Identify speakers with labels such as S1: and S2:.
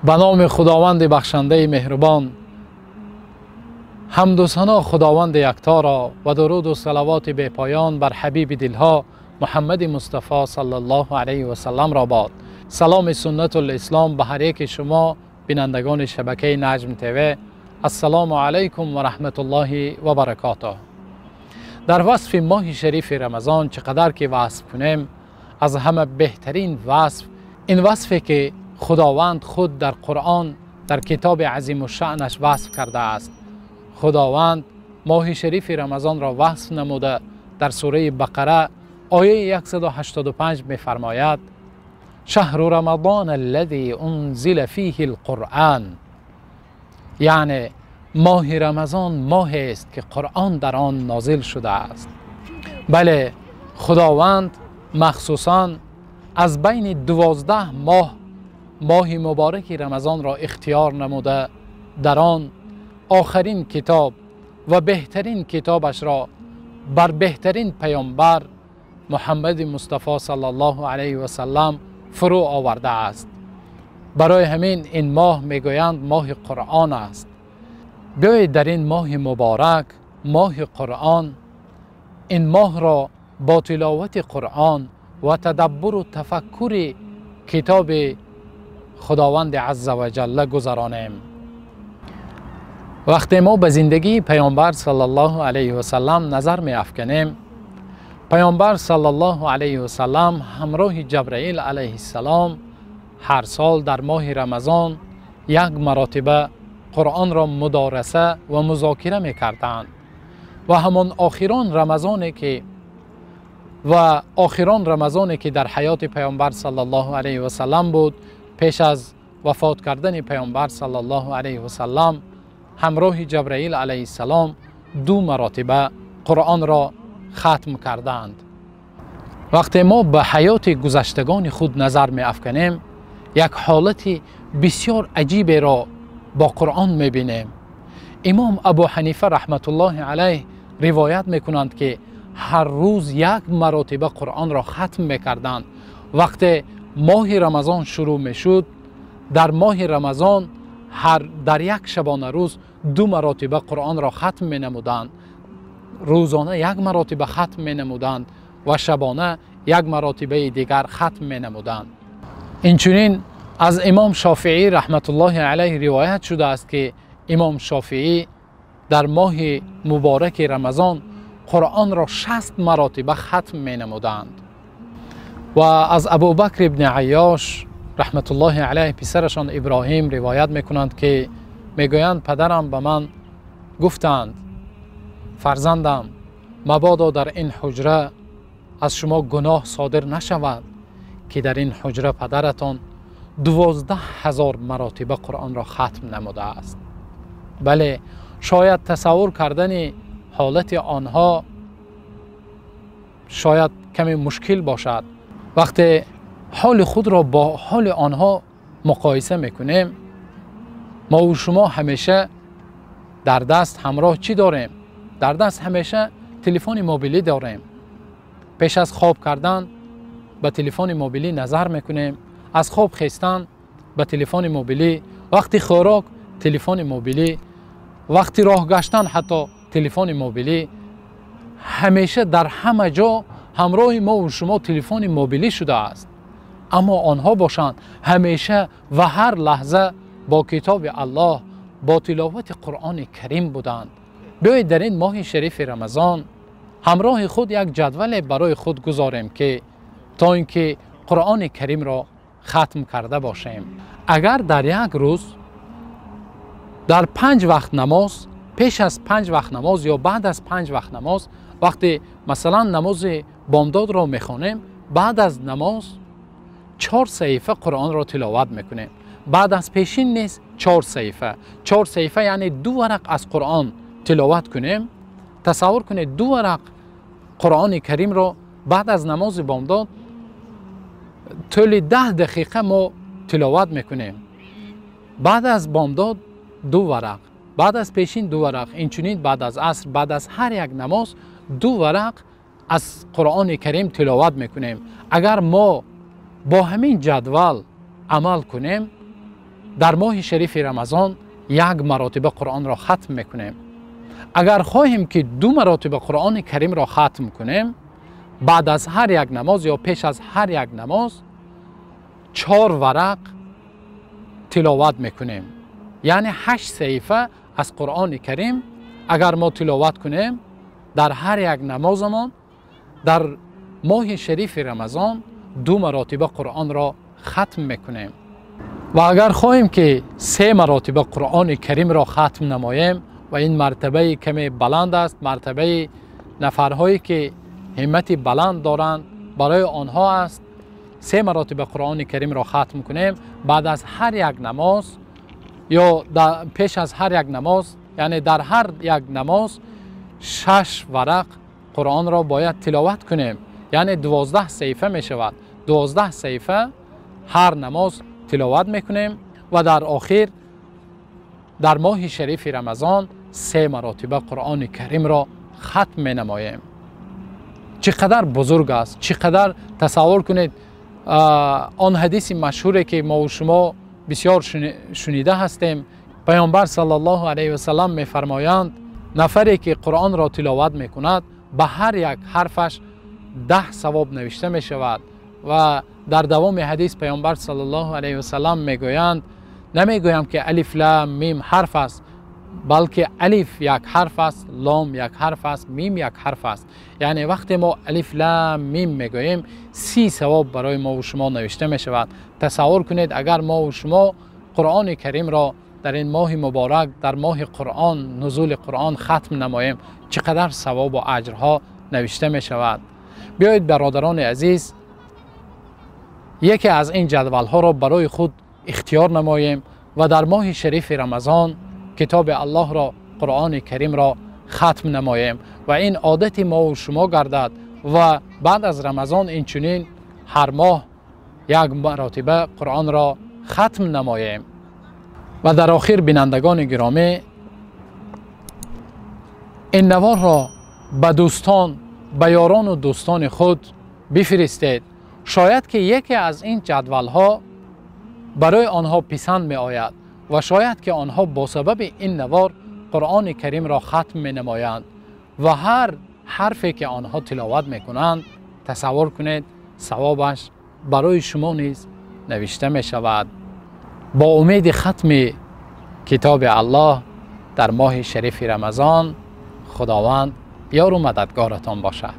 S1: Ба номи Худованди бахшандаи меҳрубон, ҳамду сано Худованди якторо ва дуруду салавоти бепоён бар ҳабиби дилҳо Муҳаммади Мустафо саллаллоҳу алайҳи васаллам ро бод. Саломи суннатул ислом ба ҳар яки шумо бинандагони шабакаи Наҷм ТВ. Ассалому алайкум ва раҳматуллоҳи ва баракотуҳ. Дар васфи моҳи шарифи Рамазон чӣ қадар ки васф кунем, аз ҳама беҳтарин васф ин васфе ки Худованд худ дар Қуръон дар китоби азимушшаънаш васф кардааст. Худованд моҳи шарифи Рамазонро васф намуда дар сураи Бақара ояи 185 мефармояд: шаҳру рамазон аллази унзила фиҳил қуръон. Яъне моҳи Рамазон моҳест ки Қуръон дар он нозил шудааст. Бале, Худованд махсусан аз байни 12 моҳ моҳи мубораки Рамазонро ихтиёр намуда дар он охирин китоб ва беҳтарин китобашро бар беҳтарин паёмбар Муҳаммади Мустафо саллаллоҳу алайҳи васаллам фурӯ овардааст. Барои ҳамин ин моҳ мегӯянд моҳи Қуръон аст. Биёед дар ин моҳи муборак, моҳи Қуръон, ин моҳро бо тиловати Қуръон ва тадаббуру тафаккури китоби Худованди азза ва ҷалла гузаронем. Вақте мо ба зиндагии паёмбар саллаллоҳу алайҳи васаллам назар меафканем, паёмбар саллаллоҳу алайҳи васаллам ҳамроҳи Ҷабраил алайҳиссалом ҳар сол дар моҳи Рамазон як маротиба Қуръонро мудораса ва музокира мекарданд ва ҳамон охирон рамазоне ки дар ҳаёти паёмбар саллаллоҳу алайҳи васаллам буд, пеш аз вафот кардани паёмбар саллаллоҳу алайҳи васаллам ҳамроҳи Ҷабраил алайҳиссалом ду маротиба Қуръонро хатм карданд. Вақте мо ба ҳаёти гузаштагони худ назар меафканем, як ҳолати бисёр аҷиберо бо Қуръон мебинем. Имом Абу Ҳанифа раҳматуллоҳи алайҳ ривоят мекунанд ки ҳар рӯз як маротиба Қуръонро хатм мекарданд. Вақте моҳи Рамазон шурӯъ мешуд, дар моҳи Рамазон ҳар дар як шабонарӯз ду маротиба Қуръонро хатм менамуданд. Рӯзона як маротиба хатм менамуданд ва шабона як маротибаи дигар хатм менамуданд. Инчунин аз имом Шофеӣ раҳматуллоҳи алайҳ ривоят шудааст ки имом Шофеӣ дар моҳи мубораки Рамазон Қуръонро 60 маротиба хатм менамуданд. Ва аз Абубакр ибни Айёш раҳматуллоҳи алайҳ писарашон Иброҳим ривоят мекунанд ки мегӯянд: падарам ба ман гуфтанд: фарзандам, мабодо дар ин ҳуҷра аз шумо гуноҳ содир нашавад ки дар ин ҳуҷра падаратон 12 000 маротиба Қуръонро хатм намудааст. Бале, шояд тасаввур кардани ҳолати онҳо шояд каме мушкил бошад. Вақте ҳоли худро бо ҳоли онҳо муқоиса мекунем, мо ва шумо ҳамеша дар даст ҳамроҳ чӣ дорем? Дар даст ҳамеша телефони мобилӣ дорем. Пеш аз хоб кардан ба телефони мобилӣ назар мекунем, аз хоб хестан ба телефони мобилӣ, вақти хӯрок телефони мобилӣ, вақти роҳ гаштан ҳатто телефони мобилӣ. Ҳамеша дар ҳама ҷо ҳамроҳи мо ва шумо телефони мобилӣ шудааст. Аммо онҳо бошанд ҳамеша ва ҳар лаҳза бо китоби Аллоҳ, бо тиловати Қуръони Карим буданд. Биёед дар ин моҳи шарифи Рамазон ҳамроҳи худ як ҷадвале барои худ гузорем ки то инки Қуръони Каримро хатм карда бошем. Агар дар як рӯз дар 5 вақт намоз, пеш аз 5 вақт намоз ё баъд аз 5 вақт намоз, вақте масалан намози бомдодро мехонем, баъд аз намоз 4 саҳифа Қуръонро тиловат мекунем. Баъд аз пешин низ 4 саҳифа, 4 саҳифа яъне 2 варақ аз Қуръон тиловат кунем. Тасаввур кунед 2 варақ Қуръони Каримро баъд аз намози бомдод тӯли 10 дақиқа мо тиловат мекунем. Баъд аз бомдод 2 варақ, баъд аз пешин 2 варақ, инчунин баъд аз аср, баъд аз ҳар як намоз 2 варақ аз Қуръони Карим тиловат мекунем. Агар мо бо ҳамин ҷадвал амал кунем, дар моҳи шарифи Рамазон як маротиба Қуръонро хатм мекунем. Агар хоҳем ки ду маротиба Қуръони Каримро хатм кунем, баъд аз ҳар як намоз ё пеш аз ҳар як намоз 4 варақ тиловат мекунем. Яъне 8 саҳифа аз Қуръони Карим агар мо тиловат кунем дар ҳар як намозамон дар моҳи шарифи Рамазон ду маротиба Қуръонро хатм мекунем. Ва агар хоҳем ки 3 маротиба Қуръони Каримро хатм намоем, ва ин мартабаи каме баланд аст, мартабаи нафарҳое ки ҳиммати баланд доранд барои онҳо аст, 3 маротиба Қуръони Каримро хатм кунем, баъд аз ҳар як намоз ё пеш аз ҳар як намоз, яъне дар ҳар як намоз 6 варақ Қуръонро бояд тиловат кунем. Яъне 12 саҳифа мешавад. 12 саҳифа ҳар намоз тиловат мекунем ва дар охир дар моҳи шарифи Рамазон 3 маротиба Қуръони Каримро хатм менамоем. Чӣ қадар бузург аст, чӣ қадар тасаввур кунед он ҳадиси машҳуре ки мо ва шумо бисёр шунида ҳастем. Паёмбар саллаллоҳу алайҳи васаллам мефармоянд: нафаре ки Қуръонро тиловат мекунад ба ҳар як ҳарфаш 10 савоб навишта мешавад. Ва дар давоми ҳадис паёмбар саллаллоҳу алайҳи васаллам мегӯянд: намегӯям ки алиф лам мим ҳарф аст, балки алиф як ҳарф аст, лом як ҳарф аст, мим як ҳарф аст. Яъне вақте мо алиф лам мим мегӯем 30 савоб барои мо ва шумо навишта мешавад. Тасаввур кунед агар мо ва шумо Қуръони Каримро дар ин моҳи муборак, дар моҳи Қуръон, нузули Қуръон хатм намоем, чӣ қадар савоб ва аҷрҳо навишта мешавад. Биёед бародарони азиз, яке аз ин ҷадвалҳоро барои худ ихтиёр намоем ва дар моҳи шарифи Рамазон китоби Аллоҳро, Қуръони Каримро хатм намоем ва ин одати мо ва шумо гардад ва баъд аз Рамазон инчунин ҳар моҳ як маротиба Қуръонро хатм намоем. Ва дар охир бинандагони гиромӣ, ин наворро ба дӯстон, ба ёрону дӯстони худ бифиристед. Шояд ки яке аз ин ҷадвалҳо барои онҳо писанд меояд ва шояд ки онҳо бо сабаби ин навор Қуръони Каримро хатм менамоянд ва ҳар ҳарфе ки онҳо тиловат мекунанд, тасаввур кунед, савобаш барои шумо низ навишта мешавад. Бо умеди хатми китоби Аллоҳ дар моҳи шарифи Рамазон, Худованд ёру мададгоратон бошад.